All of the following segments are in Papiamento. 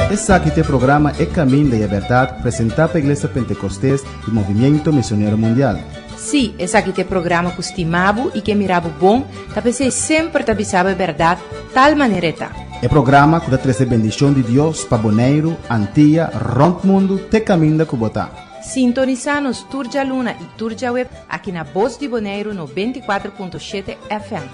Esaki ta e programa E Caminda y e Berdad presenta pa Iglesia Pentecostes y Movimiento Misionero Mundial. Sí, esaki ta e programa cu stima bo y ke mira bo bon, ta p'esey semper ta bisa bo e berdad tal manera e ta. E programa cu ta trece bendicion di Dios pa Boneiru, Antia, rond mundo te caminda cu bo ta. Sintonisa nos tur djaluna y tur djaweb aki na Bos di Boneiru 94.7 FM.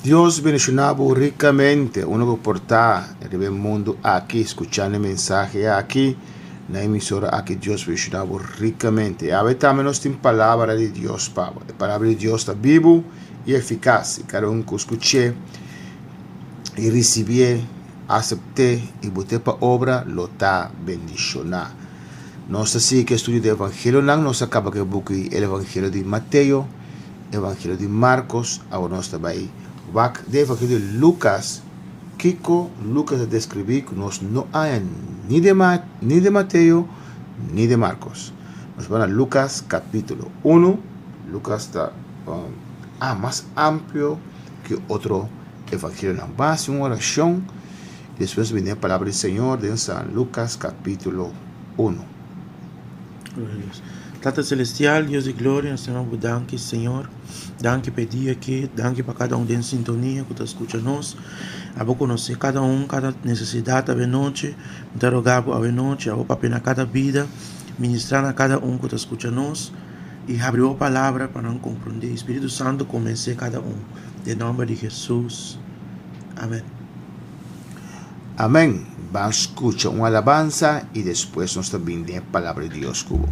Dios bendiciona bo ricamente, uno cu por ta riba e mundo aki scuchando e mensahe aki na emisora aki, Dios bendiciona bo ricamente. Awe tambe nos tin palabra di Dios pa bo. E palabra di Dios ta bibu y eficaz y cada un cu scuche y ricibié, acepté y boté pa obra lo ta bendiciona. Nos ta sigui cu e estudio di evangelionan, nos a caba cu e buki el evangelio di Mateo, evangelio di Marcos, awor nos ta bay wak den evangelio di Lucas, kico Lucas a describi cu nos no haya ni den ni den Mateo ni den Marcos. Nos bay na Lucas capitulo uno, Lucas ta ah mas amplio cu otro evangelionan. Ban haci un oracion y despues bini e palabra di Señor den San Lucas capitulo uno. Gloria a Dios. Tata Celestial, Dios di gloria, nos ta bo danki, Señor. Danki pa e dia aki, danki pa cada un den sintonia cu ta scucha nos. Abo conoce cada un, cada necesidad awe nochi. Mi ta roga bo awe nochi, abo papia na cada bida, ministra na cada un cu ta scucha nos y habri bo palabra pa nan comprende. Spiritu Santo convence cada un. Den nomber di Jesus. Amen. Amen. Ban scucha un alabansa y despues nos ta bin den e palabra di Dios cu bo.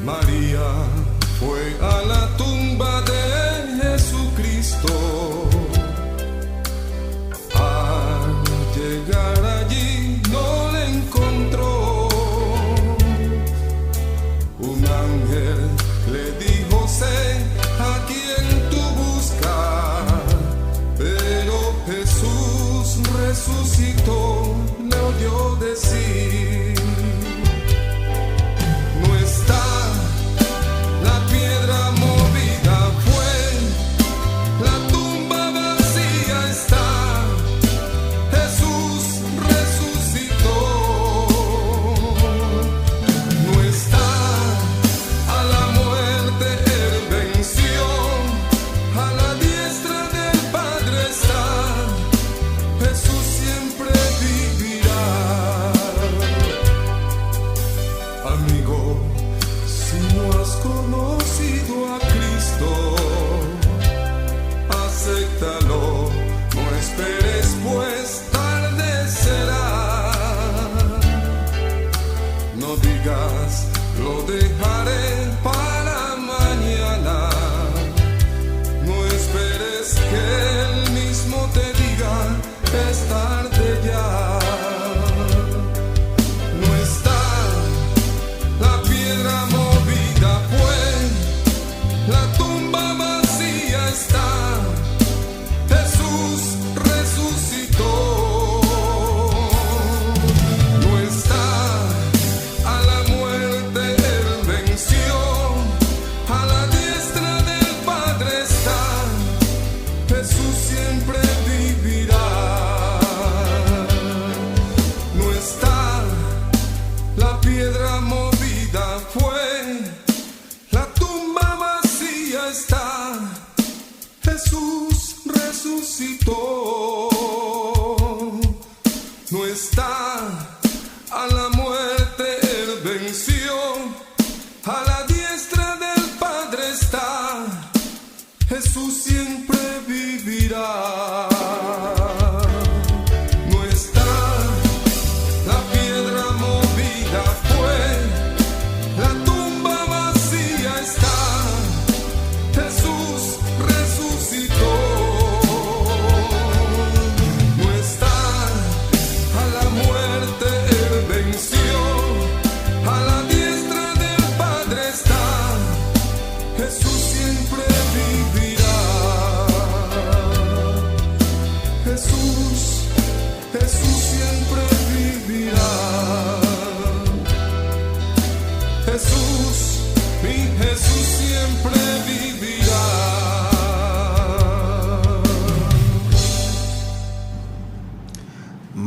Maria fue a la tumba de Jesucristo. Al llegar allí no le encontró. Un ángel le dijo, sé a quien tú buscas. Pero Jesús resucitó, le oyó decir. No está la piedra movida fue, la tumba vacía está, Jesús resucitó. No está a la muerte él venció, a la diestra del Padre está, Jesús siempre vivirá. Amigo, si no has conocido a Cristo, acéptalo, no esperes pues tarde será. No digas, lo dejaré para mañana. No esperes que él mismo te diga, es tarde ya. No está la piedra movida fue, la tumba vacía está, Jesús resucitó. No está a la muerte él venció, a la diestra del Padre está, Jesús siempre.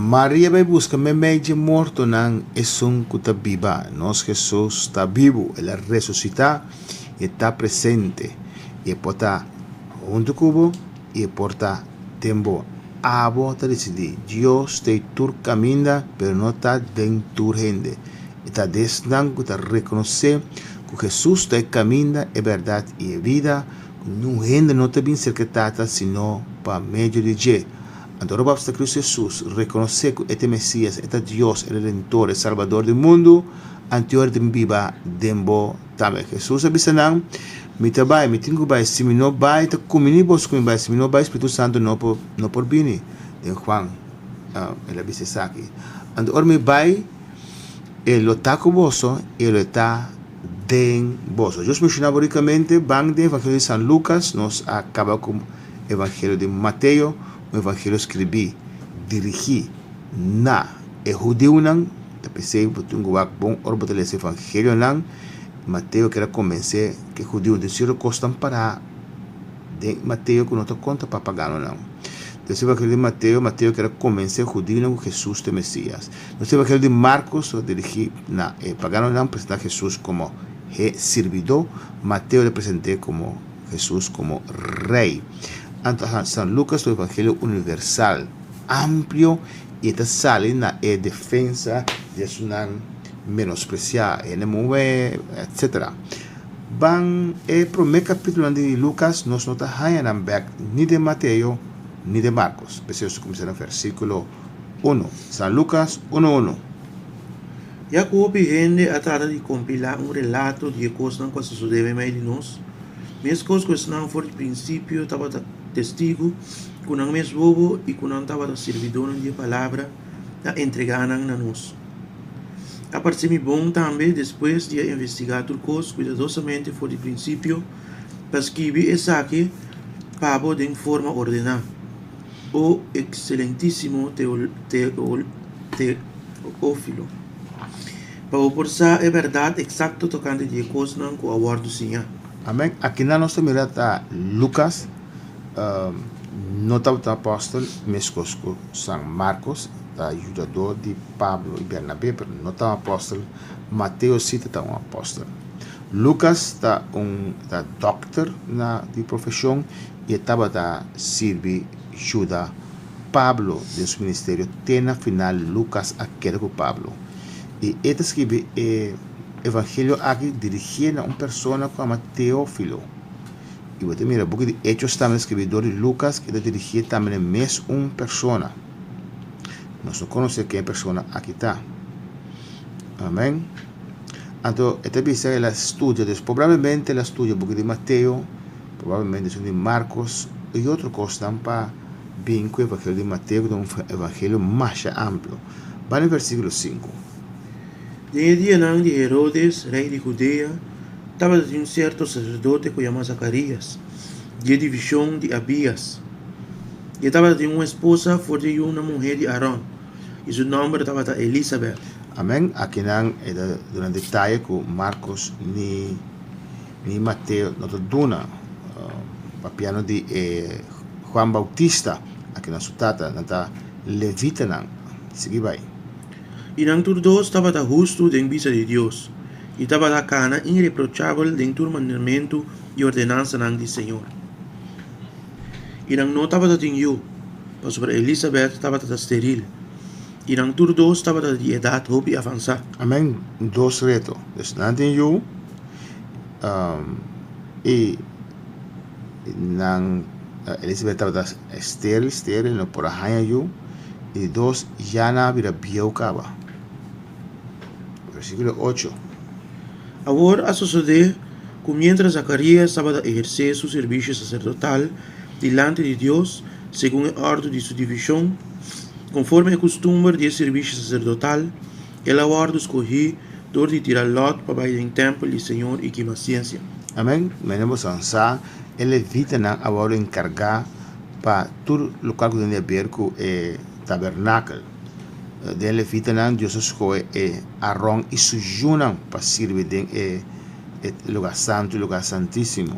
Maria bai buska meimei dje mortonan esun ku ta biba. Nos Hesus ta bibu, el a resusitá i e ta presente. I e por ta huntu ku bo i e por ta den bo. Abo ta disidí. Dios ta ei tur kaminda, pero no ta den tur hende. E ta di esnan ku ta rekonosé ku Hesus ta e kaminda, e bèrdat i e bida, ku niun hende no ta bin serka e Tata sino pa medio di dje. Anto ora bo a Cristo Hesus, rekonosé ku e ta e Mesias, e ta Dios, e Redentor, e Salbador di mundu, anto ora tin biba den bo tambe. Hesus a bisa nan, Mi ta bai, mi tin ku bai, si mi no bai, ta kumini boso ku mi bai, si mi no bai, Spiritu Santu no por no por bini. Den Juan el a bisa esaki. Anto ora mi bai, e lo ta ku boso i e lo ta den boso. Dios menshoná bo rikamente, ban den Evangelio di San Lukas, nos a kaba ku Evangelio di Mateo, un evangelio skribí, dirigí na e hudiunan, ta p'esei bo tin ku wak bon ora bo ta lesa evangelionan. Mateo kier a kombensé ku e hudiunan tin sierto kosnan pará den Mateo ku no ta konta pa paganonan. Den evangelio di Mateo, Mateo kier a kombensé e hudiunan ku Hesus ta e Mesias. Nos evangelio di Markos ta dirigí na e paganonan, presentá Hesus komo e sirbidó, Mateo ta present'é komo Hesus komo Rei. Anto San Lukas ta un evangelio universal, amplio i e ta sali na e defensa di esunnan menospresiá, hende muhé, etsetera. Ban e promé kapítulonan di Lukas nos no ta haña nan bèk ni den Mateo ni den Markos. P'esei nos ta kuminsá na versíkulo unu. San Lukas unu unu. Ya ku hopi hende a trata di kompilá un relato di e kosnan ku a sosodé meimei di nos, meskos ku esnan for di prinsipio tabata testigu ku nan mes bobo i ku nan tabata sirbidónan di e palabra, a entregá nan na nos. A parsé mi bon tambe, despues di a investigá tur kos kuidadosamente for di prinsipio, pa skibi esaki pa bo den forma ordená, o ekselentísimo Teófilo, pa bo por sa e bèrdat eksakto tokante di e kosnan ku a wòrdu siñá. Amèn. Akinan nos ta mira ta Lukas no tabata apòstel meskos ku San Markos, ta yudadó di Pablo i Bernabé, pero no ta un apòstel. Mateo sí ta un apòstel. Lukas ta un ta dòkter na di profeshon i e tabata sirbi yuda Pablo den su ministerio te na final Lukas a keda ku Pablo. I e ta skibi e evangelio aki dirigié na un persona ku yama Teófilo. I bo ta mira buki di Hechos tambe skibi dor di Lukas i ta dirigié tambe na e mes un persona. Nos no konosé ken e persona aki ta. Amèn. Anto e ta bisa el a studia, dus probablemente el a studia buki di Mateo, probablemente esun di Markos i otro kosnan pa bin ku evangelio di Mateo ku ta un evangelio masha amplio. Bai na versíkulo sinku. Den e dianan di Herodes, rei di Hudea, tabata tin un sierto saserdote ku yama Zakarias, di e divishon di Abias. I e tabata tin un esposa for di e yunan muhé di Aron, i su nòmber tabata Elisabèt. Amèn. Akinan e ta duna detaye ku Markos ni ni Mateo no ta duna. Papiando di e Juan Bautista, akinan su tata, nan ta levitanan. Sigui bai. I nan tur dos tabata hustu den bista di Dios, i tabata kana inreprochabel den tur mandamentu i ordenansanan di Señor. I nan no tabata tin yu, pasobra Elisabet tabata ta steril, i nan tur dos tabata di edat hopi avansá. Amen. Dos reto. Dus nan tin yu, i nan Elisabet tabata steril, steril, no por a haña yu. I di dos, ya nan a bira bieu kaba. Versíkulo ocho. Awor a sosodé ku miéntras Zakarías tabata ehersé su servisio saserdotal dilanti di Dios, segun e òrdu di su divishon, konforme e kustumber di e servisio saserdotal, el a wòrdu skohí dor di tira lòt pa bai den tèmpel di Señor i kima siensia. Amèn. Mene boso a sa, e levitanan a wòrdu enkargá pa tur lokal ku tin di haber ku e tabernakel. Den e levitanan, Dios a skohe e Aron i su yunan pa sirbi den e lugá santu i lugá santísimo.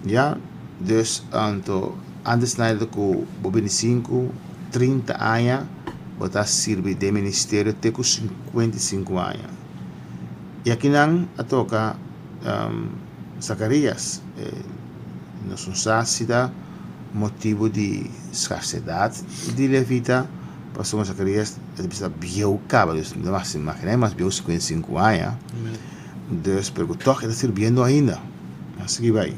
Ya, dus anto, antes nan e ta ku bo bini sinku, trinta aña. Bo ta sirbi den ministerio te ku 55 aña. I akinan a toka Zakarias. Nos no sa si ta motibu di skarsedat di levita, pasobra Zakarias a bisa bieu kaba, dus no mas imaginá e mas bieu 55 aña. Dus, pero ku tòg e ta sirbiendo ainda. Nos sigui bai.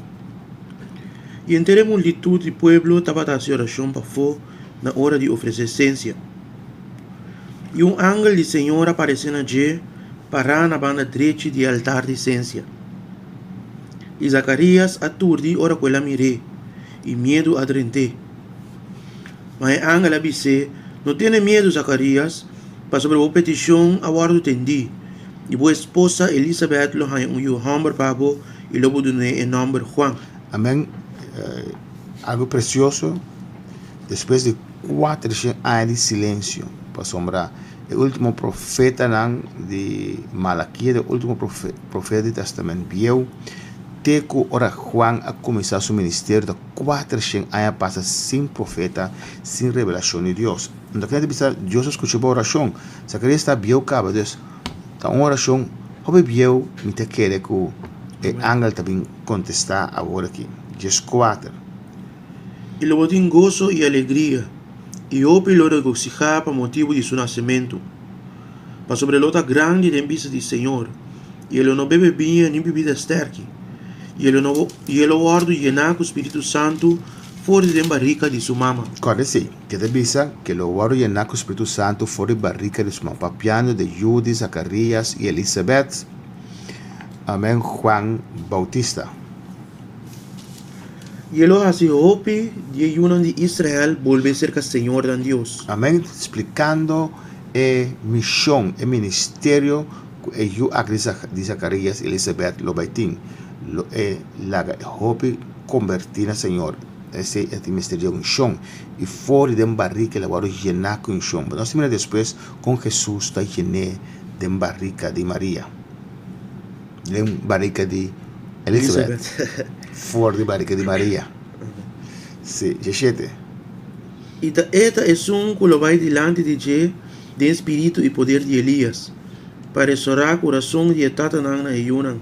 I henter e multitut di pueblo tabata hasi orashon pafó na ora di ofresé sensia. I un angel di Señor a paresé na dje pará na banda drechi di e altar di sensia. I Zakarias a turdi ora ku el a mir'é, i miedu a drent'é. Ma e angel a bis'é, No tene miedu, Zakarias, pasobra bo petishon a wòrdu tendí, i bo esposa Elisabèt lo haña un yu hòmber pa bo i lo bo dun'é e nòmber Juan. Amèn. Algu presioso despues di kuatershen aña di silensio, pasobra e último profetanan di Malakia, e último profeta di Tèstamènt Bieu, te ku ora Juan a kuminsá su ministerio ta kuatershen aña pasa sin profeta, sin revelashon di Dios. Anto kende ta bisa Dios a skucha bo orashon? Zakarias ta bieu kaba, dus ta un orashon hopi bieu mi ta kere ku e angel ta bin kontestá awor aki. 14. I lo bo tin goso i alegria, i hopi lo regosihá pa motibu di su nasementu. Pasobra e lo ta grandi den bista di Señor, i e lo no bebe biña ni bibida sterki, i e lo no i e lo wòrdu yená ku Spiritu Santu for di den barika di su mama. Kòrda esei, ke ta bisa ke lo wòrdu yená ku Spiritu Santu for di barika di su mama, papiando di yu di Zakarias i Elisabèt. Amèn Juan Boutista. I e lo hasi hopi di e yunan di Israel bolbe serka Señor nan Dios. Amèn, splikando e mishon, e ministerio ku e yu aki di Zakarias i Elisabèt lo bai tin. Lo e laga e hopi kombertí na Señor. Esei e tin mester di unshon. I for di den barika el a wòrdu yená ku unshon. Nos ta mira despues kon Hesus ta yen'é den barika di Maria. Den barika di Elisabeth. For di barika di Maria. Sí, 17. I ta e ta esun ku lo bai dilanti di dje den spiritu i poder di Elias, pa restorá kurason di e tatanan na e yunan,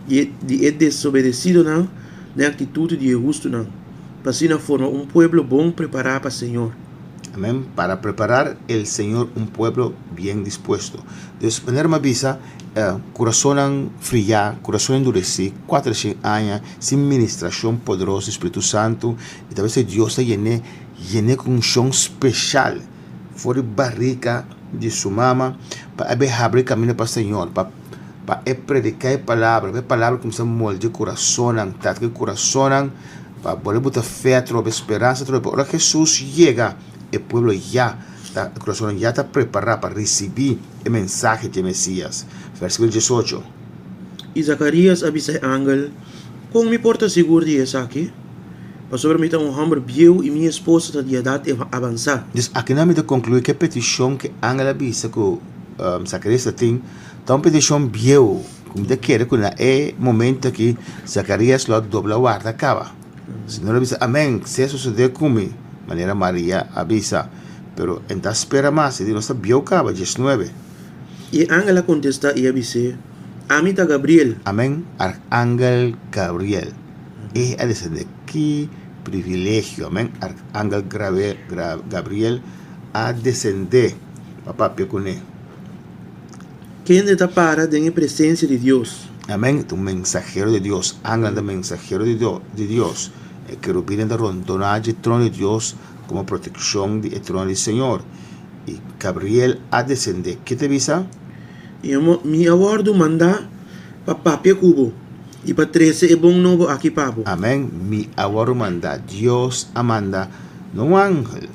i di e desobedesidonan na e aktitut di e hustunan, pa asina forma un pueblo bon prepará pa Señor. Amén. Para preparar el Señor un pueblo bien dispuesto. Dus, manera mi a bisa, Kurasonnan friá, kurason enduresí, kuatershen aña sin ministrashon poderoso di Spiritu Santu, i ta mester Dios ta yen'é, yen'é ku unshon speshal for di barika di su mama pa e bin habri kaminda pa Señor, pa pa e prediká e palabra, pa e palabra kuminsá moldia kurasonnan, trata ku e kurasonnan pa bolbe buta fe atrobe, speransa atrobe, pa ora Hesus yega e pueblo ya ta, e kurasonnan ya ta prepará pa risibí. E mensahe dje Mesías. Versíkulo 18. I Zakarías a bisa e angel, Kon mi por ta sigur di esaki? Pasobra mi ta un hòmber bieu i mi esposa ta di edat avansá. Dus akinan mi ta konkluí ku e petishon ku e angel a bisa ku Zakarías ta tin ta un petishon bieu ku mi ta kere ku na e momento aki Zakarías lo a dobla warda kaba. Señor a bisa, Amén, sea sosodé ku mi manera Maria a bisa. Pero e ta spera mas, e di nos ta bieu kaba, 19. I e angel a kontestá i a bis'é, Ami ta Gabriel. Amén, Arkangel Gabriel. E a desendé. Ki privilegio! Amén, Arkangel Gabriel a desendé pa papia kuné. Kende ta para den e presensia di Dios. Amén, ta un mensahero di Dios. Angelnan ta mensahero di Dios. E kerubinnan ta rondoná dje trono di Dios komo protekshon di e trono di Señor. I Gabriel a desendé. Ke ta bisa? Mi a wòrdu mandá pa papia ku bo i pa trese e bon nobo aki pa bo. Amén, mi a wòrdu mandá. Dios a manda no un angel,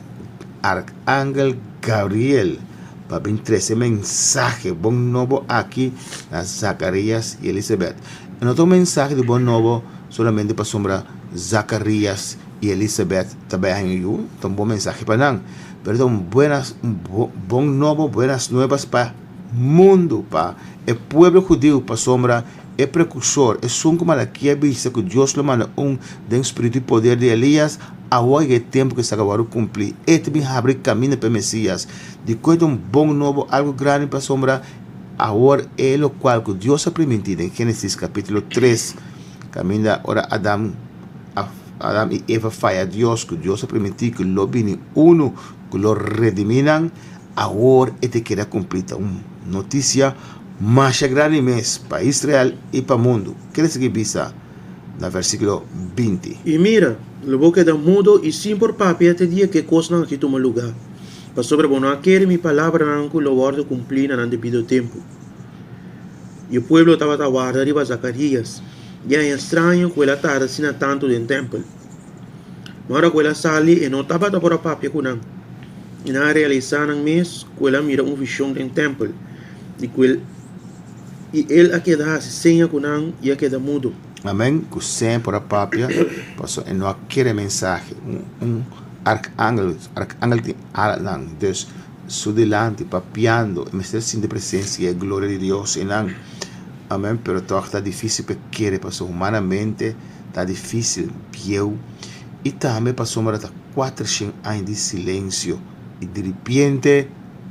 arkangel Gabriel, pa bin trese mensahe bon nobo aki na Zakarias i Elisabet. E no ta un mensahe di bon nobo solamente pasobra Zakarias i Elisabet ta bai haña yu, ta un bon mensahe pa nan, pero ta un buenas un bon nobo, buenas nuevas pa mundu, pa e pueblo hudiu, pasobra e prekursor, esun ku Malakia a bisa ku Dios lo manda un den spiritu i poder di Elias, Awor a yega e tempu ku esaki a wòrdu kumplí. E ta bin habri kaminda pa e Mesias. Dikon e ta un bon nobo, algu grandi pasobra awor e lokual ku Dios a primintí den Génesis kapítulo tres, kaminda ora Adam a Adam i Eva faya Dios, ku Dios a primintí ku lo bini unu ku lo redimí nan, awor e ta keda kumplí. Ta un notisia masha grandi mes pa Israel i pa mundu. Kere sigui bisa na versíkulo 20. I mira, lo bo keda mudo i sin por papia te dia ku e kosnan aki tuma lugá, pasobra bo no a kere mi palabranan ku lo wòrdu kumplí na nan debido tempu. I e pueblo tabata warda riba Zakarías, i a haña straño ku el a tarda asina tantu den tèmpel. Ma ora ku el a sali, e no tabata por a papia ku nan. I nan a realisá nan mes ku el a mira un vishon den tèmpel, i ku el i el a keda hasi seña ku nan i a keda mudo. Amén, ku seña por a papia, pasobra e no a kere mensahe. Un arkangel, arkangel tin alanan, dus su dilanti papiando, e mester sinti presensia i e gloria di Dios einan. Amén, pero tòg ta difísil pa e kere, pasobra humanamente ta difísil, bieu, i tambe pasobra ta kuatershen aña di silensio i diripiente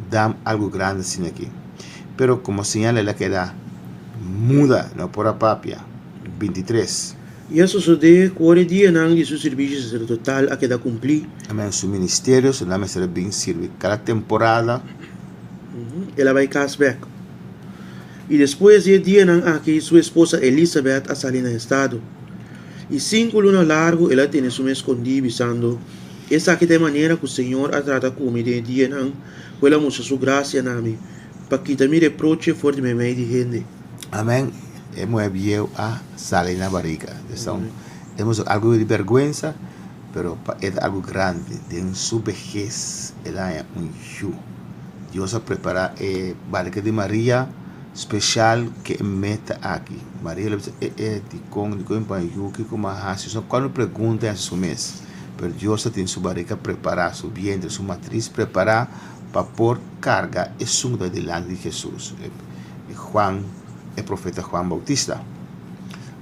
dam algu grandi asina aki. Pero komo señal el a keda muda, no por a papia. 23. I a sosodé ku ora e dianan di su sirbishi saserdotal a keda kumplí. Amen. Su ministerio, su nan mester a bin sirbi kada temporada. El a bai kas bèk. I despues di e dianan aki su esposa Elisabèt a sali na estado. I sinku luna largu el a tene su mes skondí, bisando, Esaki ta e manera ku Señor a trata ku mi den e dianan ku el a mustra su grasia na mi, pa kita mi reproche for di meimei di hende. Amèn. E muhé bieu a sali na barika. Esei ta mustra algu di bèrgwensa, pero pa e ta algu grandi. Den su behes el a haña un yu. Dios a prepará e barika di Maria speshal ku e meta aki. Maria lo bisa, E e, dikon? Dikon mi pone yu? Kiko mi a hasi? So kuando pregunta e hasi su mes. Pero Dios a tin su barika prepará, su vientre, su matris prepará pa por karga esun ku ta dilanti di Hesus, e Juan, e profeta Juan Bautista.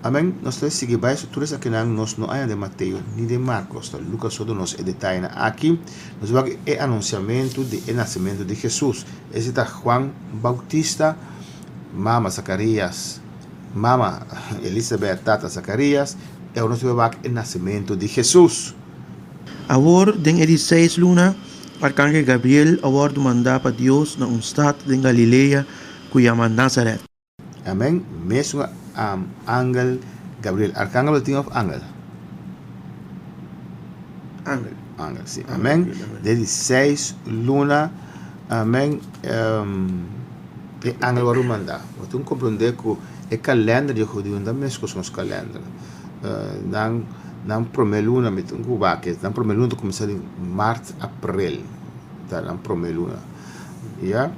Amen. Nos ta sigui bai su tur esakinan nos no haña den Mateo ni den Marcos. Ta Lucas so duna nos e detayenan aki. Nos wak e anunsiamentu di e nasementu di Hesus. Ese ta Juan Bautista, mama Zacarias, mama Elisabet, tata Zacarias, i awor nos ta bai wak e nasementu di Hesus. Awor, den e di seis luna, Arkangel Gabriel a wòrdu mandá pa Dios na un stat den Galilea ku yama Nazaret. Amèn. Mesun angel Gabriel. Arkangel lo tin òf angel? Angel. Angel, si. Amèn. Den di seis luna, amèn, e angel wòrdu mandá. Bo tin komprondé ku e kalènder di e hudiu no ta meskos ku nos kalènder. Nan nan prome luna mi tin ku wak nan prome luna ta kuminsá di mart aprel ta nan prome luna ya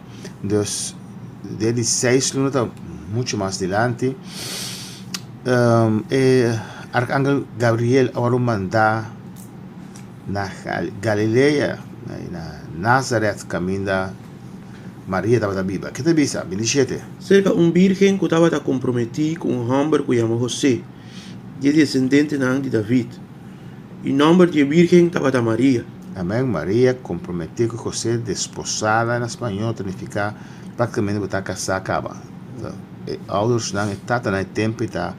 dus den di seis luna ta muchu mas dilanti e arkangel Gabriel a wòrdu mandá na Galilea na Nazaret kaminda Maria tabata biba. Ke ta bisa? 27. Serka un bírgen ku tabata komprometí ku un hòmber ku yama Hosé, di e desendentenan di David. I nòmber di e bírgen tabata Maria. Amèn. Maria komprometí ku Hosé, desposada na spañó ta nifiká práktikamente bo ta kasá kaba. E oudersnan, e tatanan e tempu ta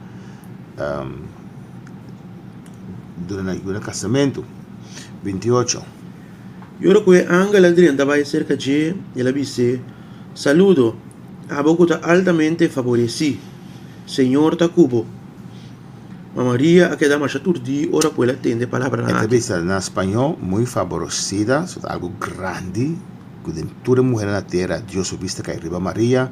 duna nan yu na kasamentu. 28. I ora ku e angel a drenta bai serka dje, el a bis'é, Saludo, abo ku ta altamente faboresí! Señor ta ku bo. Ma Maria a keda masha turdí ora ku el a tende e palabranan E ta aki. bisa na spañó, Muy faboresida, so ta algu grandi ku den tur e muhernan na tera Dios su bista kai riba Maria.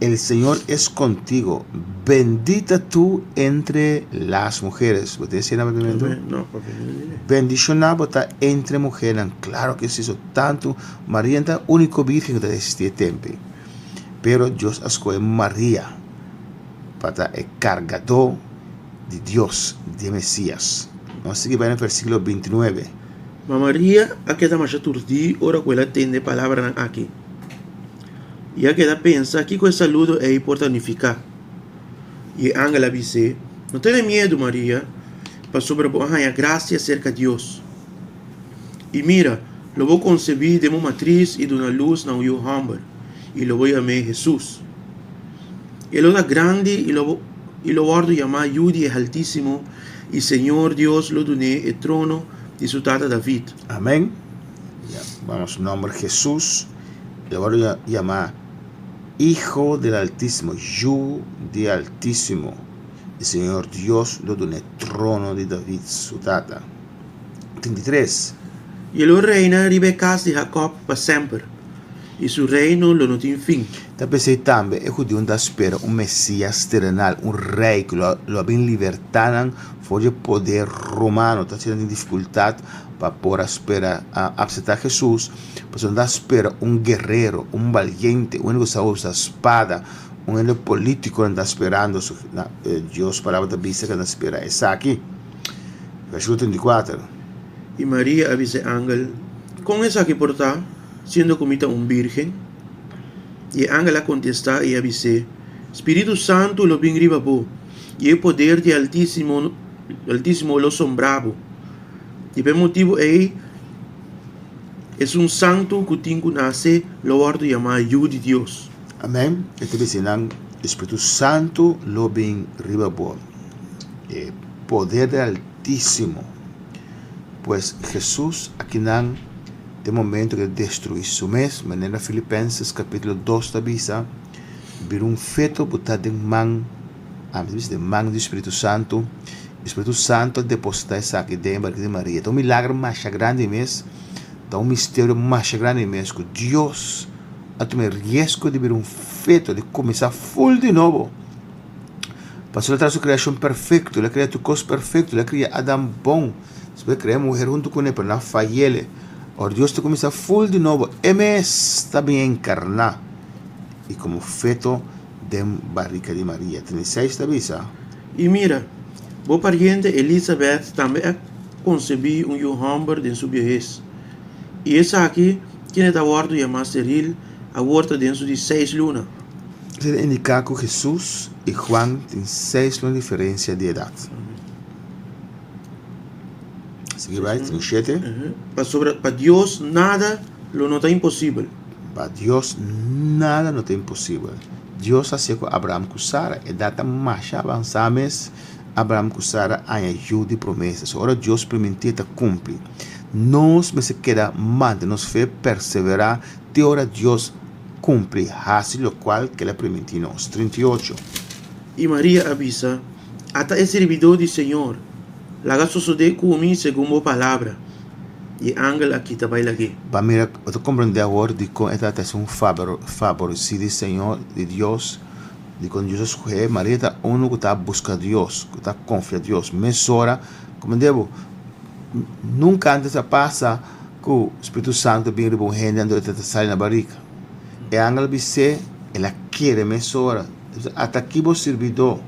El Señor es contigo, bendita tú entre las mujeres. Bo ta esei na papiamentu? Amén. No, papiamentu no dile. Bendishoná bo ta entre muhernan. Claro ke si, so tantu Maria no ta úniko bírgen ku ta existí e tempu ei. Pero Dios a skohe Maria pa ta e kargadó di Dios, di e Mesías. Nos sigui bai na versíkulo 29. Ma Maria a keda masha turdí ora ku el a tende e palabranan aki. I a keda pensa kiko e saludo ei por ta nifiká. I e angel a bis'é, No tene miedu, Maria, pasobra bo a haña grasia serka Dios. I mira, lo bo konsebí den bo matris i duna lus na un yu hòmber, i lo bo yam'é Hesus. E lo ta grandi i lo bo i lo wòrdu yamá Yu di e Haltísimo, i Señor Dios lo dun'é e trono di su tata David. Amén. Ya, vamos, su nomber Jesús, e lo wòrdu yamá Hijo del Altísimo, Yu di Altísimo, i Señor Dios lo dun'é trono di David, su tata. 33. I e lo reina riba e kas di Jakòb pa semper, i su reino lo no tin fin. Ta p'esei tambe e hudiunan ta spera un Mesias terenal, un rei ku lo a bin libertá nan for di e poder romano. Ta asina tin difikultat pa por a spera a apseptá Hesus, pasobra nan ta spera un guerero, un baliente, un hende ku sa usa spada, un hende polítiko nan ta sperando. Dios Palabra ta bisa ku nan ta spera esaki. Versíkulo 34. I Maria a bisa e angel, Kon esaki por ta, siendo ku mi ta un bírgen? I e angel a kontestá i a bis'é, Spiritu Santu lo bin riba bo, i e poder di e Altísimo Altísimo lo sombrá bo. I pa e motibu ei, esun santu ku tin ku nase lo wòrdu yamá Yu di Dios. Amèn. E ta bisa nan, E Spiritu Santu lo bin riba bo. E poder del Altísimo. Pues Jesús akinan den momento ku e destruí su mes, manera Filipenses kapítulo dos ta bisa, bira un feto ku ta den man, ami ta bisa den man di Spiritu Santu, i Spiritu Santu a depositá esaki den e barika di Maria. Ta un milagro masha grandi mes, ta un misterio masha grandi mes ku Dios a tuma e riesgo di bira un feto, di kuminsá ful di nobo. Pasobra el a traha su kreashon perfekto, el a krea tur kos perfekto, el a kria Adam bon, despues el a kria e muher huntu kuné, pero nan a fayele. Ora Dios ta kuminsá ful di nobo, e mes ta bin enkarná i komo feto den barika di Maria. 36 ta bisa. I mira, bo pariente Elisabèt tambe a konsebí un yu hòmber den su biehes. I esaki, kende ta wòrdu yamá steril, awor ta den su di seis luna. Esei ta indiká ku Hesus i Juan tin seis luna diferensia di edat. Sigui bai, 37. Pasobra pa Dios nada lo no ta imposibel. Pa Dios nada no ta imposibel. Dios a hasié ku Abraham ku Sara. Edat ta masha avansá mes, Abraham ku Sara haña yu di promesa. So ora Dios primintí e ta kumpli. Nos mester keda mantene nos fe, perseverá te ora Dios Kumpli, hasi lokual ku el a primintí nos. 38. I Maria a bisa, Ata e sirbidó di Señor, laga sosodé ku mi segun bo palabra. I e angel a kita bai lag'é. Bo mira, bo ta komprendé awor dikon e tabata esun faboresí di Señor, di Dios, dikon Dios a skohé. Maria ta unu ku ta buska Dios, ku ta konfia Dios. Mesora, komprendé bo, nunka antes a pasa Ku Spiritu Santu a bin riba un hende anto e ta sali na barika. E angel a bis'é, el a kere mesora. El bisa, Ata aki bo sirbidó,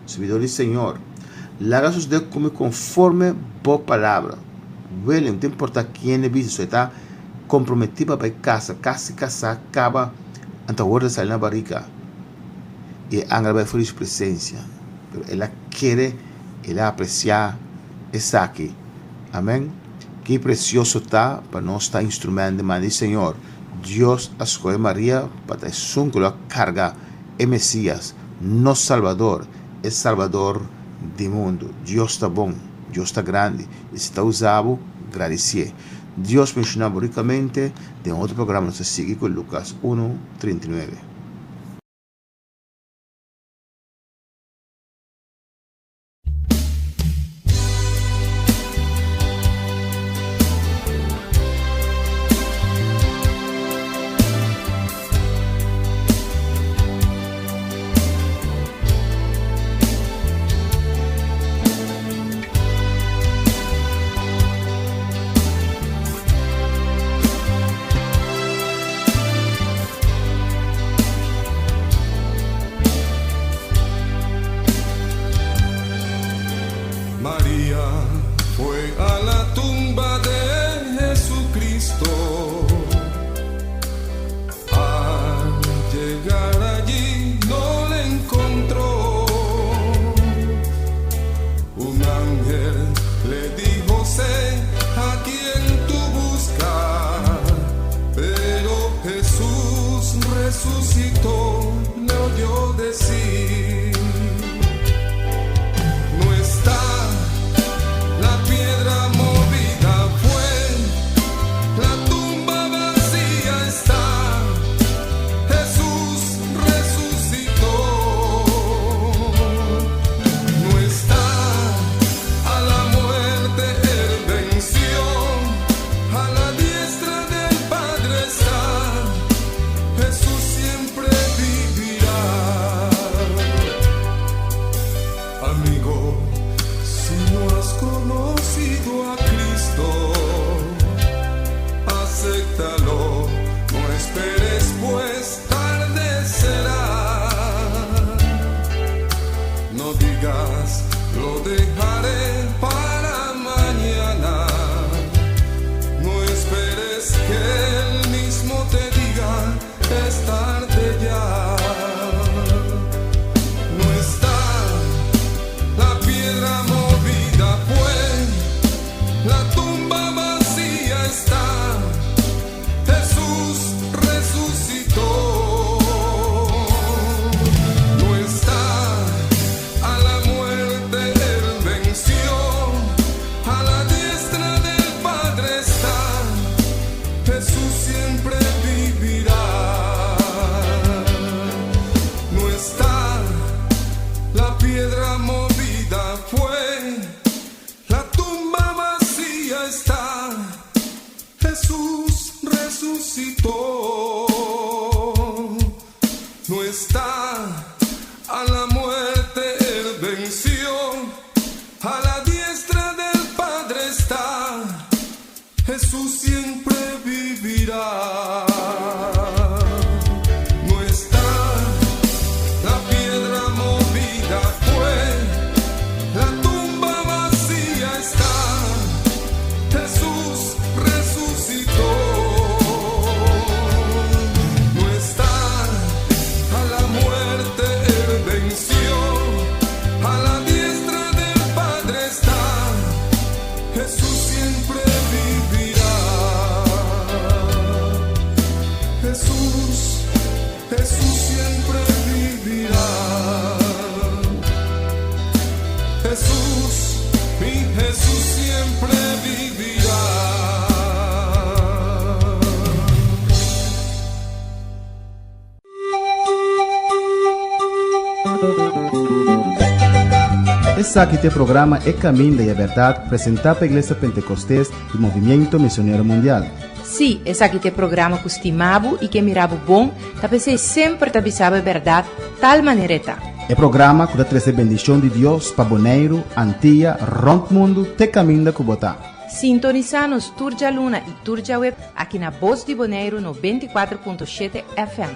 sirbidó di Señor. Laga sosodé ku mi konforme bo palabra. William, no ta importá kende bisa, so e ta komprometí pa bai kasa, kasi kasá kaba, anto awor ta sali na barika. I e angel a bai for di su presensia. Pero el a kere, el a apresiá esaki. Amèn. Ki presioso ta pa nos ta instrument den man di Señor! Dios a skohe Maria pa ta esun ku lo a karga e Mesias, nos Salbador, e Salbador di mundu. Dios ta bon, Dios ta grandi, i si ta usa bo, gradisié. Dios benshoná bo rikamente. Den otro programa nos ta sigui ku Lukas unu, 39. decir. No está la piedra movida fue, la tumba vacía está. Jesús resucitó. No está a la muerte él venció, a la diestra del Padre está. Jesús siempre vivirá. Amigo, si no has conocido a Cristo, acéptalo, no esperes, pues tarde será. No digas, lo dejaré para mañana. No esperes que él mismo te diga, es tarde ya. No está la piedra movida fue, la tumba vacía está. Jesús resucitó. No está a la muerte él venció, a la diestra del Padre está. Jesús siempre vivirá. No está la piedra movida fue, la tumba vacía está. Jesús resucitó. No está a la muerte él venció, a la diestra del Padre está. Jesús siempre vivirá. No está la piedra movida fue, la tumba vacía está. Jesús resucitó. No está a la muerte él venció, a la diestra del Padre está. Jesús siempre vivirá. Jesús, Jesús siempre vivirá. Jesús, mi Jesús siempre vivirá. Esaki ta e programa E Kaminda i e Bèrdat, presentá pa Iglesia Pentekostes i Movimiento Misionero Mundial. Sí, esaki ta e programa ku stima bo i ke mira bo bon, ta p'esei semper ta bisa e bèrdat tal manera ta. E programa ku ta trese bendishon di Dios pa Boneiru, Antia, rònt mundu, te kaminda ku bo ta. Sintonisá nos tur djaluna i tur djaweps aki na Bos di Boneiru 94.7 FM.